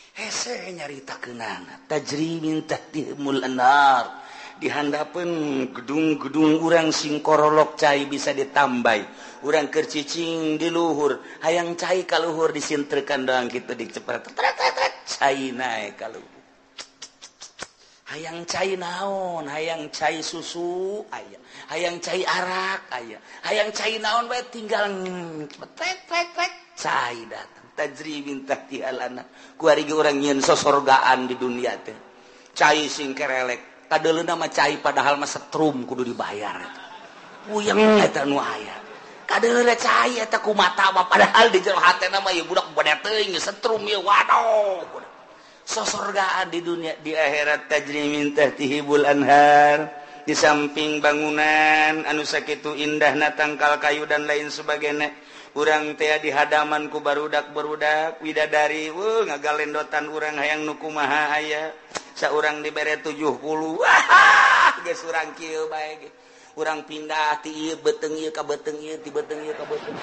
S1: Hese nyaritakeunana tajri min tahtihimul anhar. Dihandapeun gedung-gedung urang sing korolok cai bisa ditambai. Urang keur cicing di luhur, hayang cai ka luhur disintrekan doang kitu dicepret. Cai naek ka luhur. Hayang cai naon, hayang cai susu aya, hayang cai arak aya, hayang cai naon bae tinggal cepet cai datang. Tajri min tahtihal anhar. Kuari ge urang nyieun sosorgaan di dunia teh. Cai sing kerelek, kadeuleuna mah cai padahal mah setrum kudu dibayar. Puyeng eta nu aya. Kadeuleuna cai eta ku mata mah padahal di jero hatena mah ieu budak bade teuing setrum ieu waduh. Sosorgaan di dunia, di akhirat tajri min tahtihimul anhar. Di samping bangunan anu sakitu indahna tangkal kayu dan lain sebagainya. Urang teh di hadaman ku barudak-barudak widadari, ngagalendotan urang hayang nu kumaha aya. Saurang dibere 70. Wah, geus urang kieu bae ge. Urang pindah ti ieu beuteung ieu ka beuteung ieu, ti beuteung ieu ka beuteung.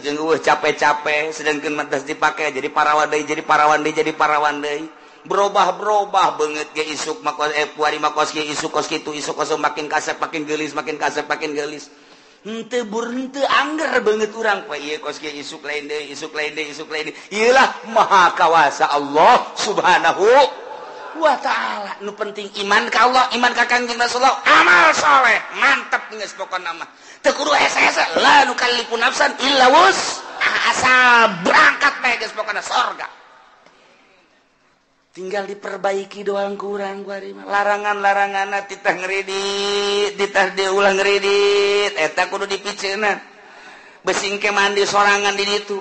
S1: Jeung eueuh capek-capek sedangkeun mah geus dipake jadi parawan deui, jadi parawan deui, jadi parawan deui. Berubah-berubah beungeut ge isuk mah puari mah kos kieu isuk kos kitu isuk kos makin kasep makin geulis makin kasep makin geulis. Henteu bur henteu angger beungeut urang poe ieu kos kieu isuk lain deui isuk lain deui isuk lain deui. Ieu lah maha kawasa Allah Subhanahu wa ta'ala. Nu penting iman ka Allah, iman ka Kangjeng Rasulullah, amal soleh, mantep geus pokona mah. Teu kudu hese-hese, la nukallifu nafsan illa wus. Asal berangkat bae geus pokona sorga. Tinggal diperbaiki doang kurang kuari mah. Larangan-laranganna titah ngredit, titah diulah ngredit, eta kudu dipiceunan. Besing ke mandi sorangan di ditu.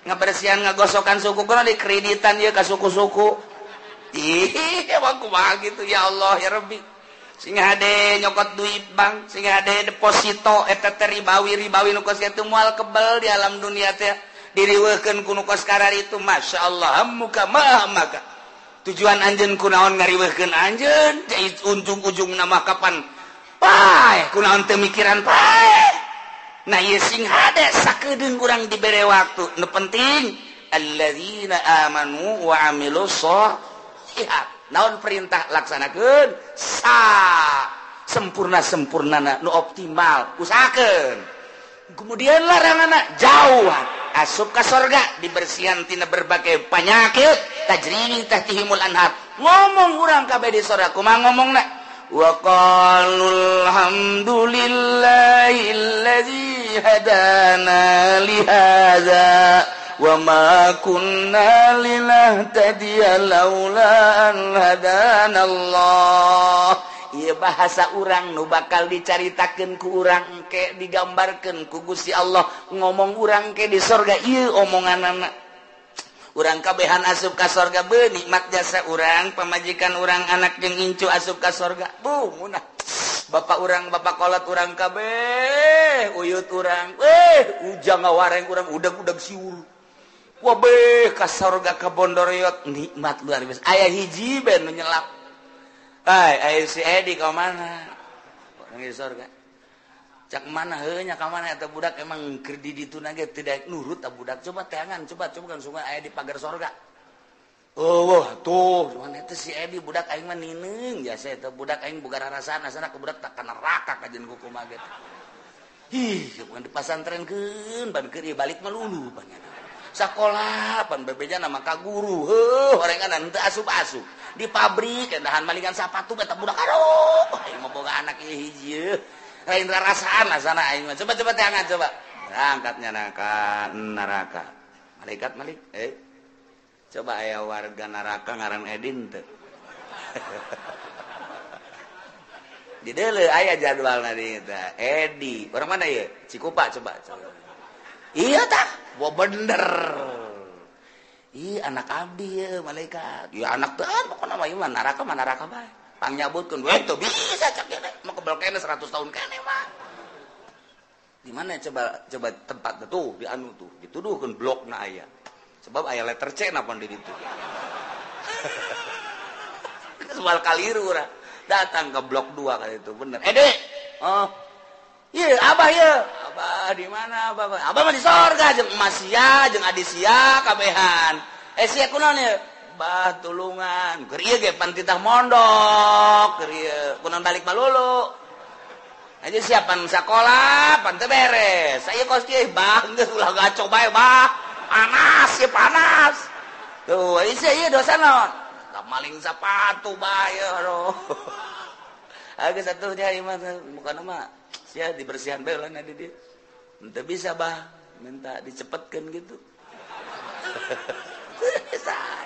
S1: Ngabersihan ngagosokan suku kudu dikreditan ieu ka suku-suku. Ih, emang kumaha gitu ya Allah ya Rabbi. Sing hade nyokot duit bank, sing hade deposito eta teh ribawi-ribawi nu kos kitu moal kebel di alam dunia teh. Diriweuhkeun ku nu kos kararitu masyaallah hammuka ma maka. Tujuan anjeun kunaon ngariweuhkeun anjeun, ujung-ujungna mah kapan Paeh kunaon teu mikiran paeh. Nah ieu sing hade sakedeung urang dibere waktu. Nu penting alladzina amanu wa amilus sholihat. Naon perintah laksanakeun sa sempurna-sempurnana nu optimal usahakeun. Kemudian laranganna jauh asup ka sorga dibersihan tina berbagai penyakit tajri min tahtihimul anhar. Ngomong urang kabeh di sorga kumaha ngomongna? Wa qalu alhamdulillahilladzi hadana li hadza wa ma kunna linahtadiya laula an hadana Allah. Ieu bahasa urang nu bakal dicaritakeun ku urang engke digambarkeun ku Gusti Allah ngomong urang ke di sorga ieu omonganana. Urang kabehan asup ka sorga beuh nikmat jasa urang pamajikan urang anak jeung incu asup ka sorga buh munah bapak urang bapak kolot urang kabeh uyut urang ujang ngawareng urang udag-udag siur wabeh ka sorga ka bondoriot nikmat luar biasa aya hiji ben nu nyelap. Ai aya si Edi ka mana urang di sorga cak mana heuh nya ka mana eta budak emang keur di ditu na ge tidak nurut ta budak coba teangan coba coba kan sungai aya di pagar sorga. Oh tuh cuman eta si Edi budak aing mah nineung jasa eta budak aing boga rarasaan asana ku budak tak ka neraka kajeun kumaha ge. Ih bukan di pasantrenkeun ban keur balik mah lulu panjana. Sakola pan bebejana mah ka guru heuh horengan teu asup-asup di pabrik endahan malingan sapatu eta budak aduh aing mah boga anak ieu hiji lain rarasaan lah sana aing mah. Coba-coba teangan coba. Angkatnya neraka neraka. Malaikat malik coba aya warga neraka ngaran Edin teu. Di deuleu aya jadwalna di eta. Edi, orang mana ieu? Cikupa coba. Iya tah, wah bener. Ih anak abdi ye malaikat. Ya anak teh pokona mah ieu mah neraka bae. Pang nyabutkeun we teu bisa cak ieu mah kebel kene 100 tahun kene mah. Di mana coba coba tempat tuh di anu tuh dituduhkeun blokna aya. Sebab aya letter C na pon di ditu. Soal kaliru urang. Datang ke blok 2 kali itu bener. Dek. Oh. Ieu abah ieu. Abah di mana abah? Abah mah di sorga jeung emas sia jeung adi sia kabehan. Sia kunaon ieu? Bah tulungan keur ieu ge pan titah mondok keur ieu kunaon balik malulu aja siapan sakola pan teu beres saya kos kieu bah geus ulah gaco bae bah panas ieu panas tuh ieu ieu dosa naon da maling sapatu bae aduh geus atuh nya ieu mah bukan mah sia dibersihan bae lah di dieu henteu bisa bah minta dicepetkeun gitu. Bisa.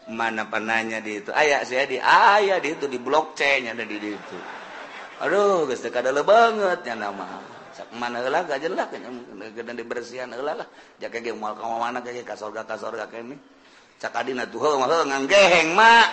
S1: Mana penanya di itu aya saya di aya di itu di blok C nya ada di itu. Aduh geus teu kadele banget nya nama. Sak mana heula gajeun lah geus dibersihan heula lah. Jake ge moal ka mana ge ka sorga kene. Cak adina tuh heuh mah nganggeheng mak.